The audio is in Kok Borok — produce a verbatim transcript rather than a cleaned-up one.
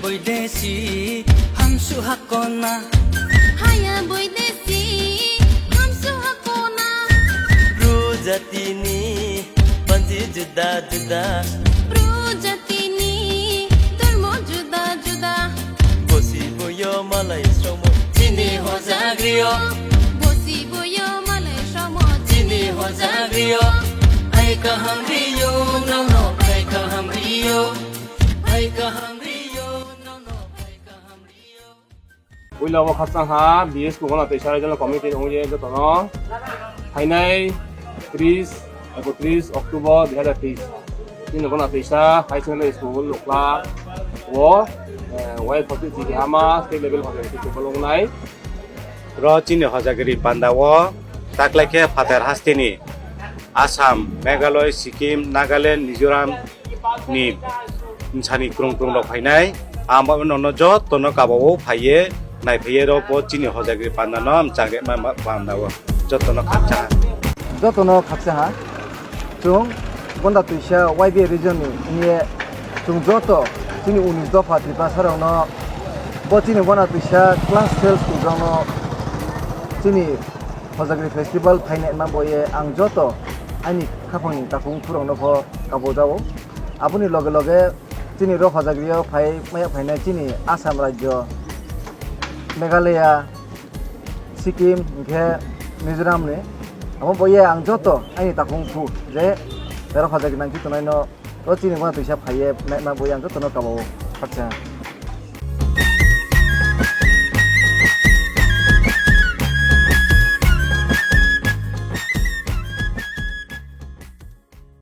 Boidesi hamsu hakona. Haya boidesi hamsu hakona. Bru jatini banji juda juda. Bru jatini dhormo juda juda. Bosi boyo malai sromo chini hojagrio. Bosi boyo malai sromo chini hojagrio. Ai kaham rio, no no, ai kaham rio. Ai kaham rio, no no, ai kaham rio. Puila o khakchang ha B S Kugona Teisa Regional Committee ni ongye jotono phainai tris, ekotris October dui hazar teis. Chini Gona Teisa High Secondary School Lukla o, eh, Y forty G K Hama State Level Hojagiri Festival wngnai. Ro chini hojagiri panda o taklai khe phatar hasteni Assam, Meghalaya, Sikkim, Nagaland, Mizoram, ni bwsani kwrwng kwrwng rok phainai. Ang bo nono jotono kabao phaiye, naiphaiye rok bo chini hojagiri panda no mwchang rema ma-, panda o jotono khakcha. Jotono khakcha ha. Chwng Gonda Twisa Y B A region ni wngye chwng joto chini unis dopha Tiprasa rok no bo chini Gonda Twisa class twelve school rok no chini Hojagri festival phainai ma boye ang joto ani khapangni takung phurokno pho kabojao. Aboni loge loge chini rok Hojagrio phai maya phainai chini Assam rajyo, Meghalaya, Sikkim, hwnkhe Mizoram ni. Amo boye ang joto ani takung phu je rok Hojagri nangkhe tongnai no o chini ma twisa phaiye ma boye ang jotono kabao. Khakcha.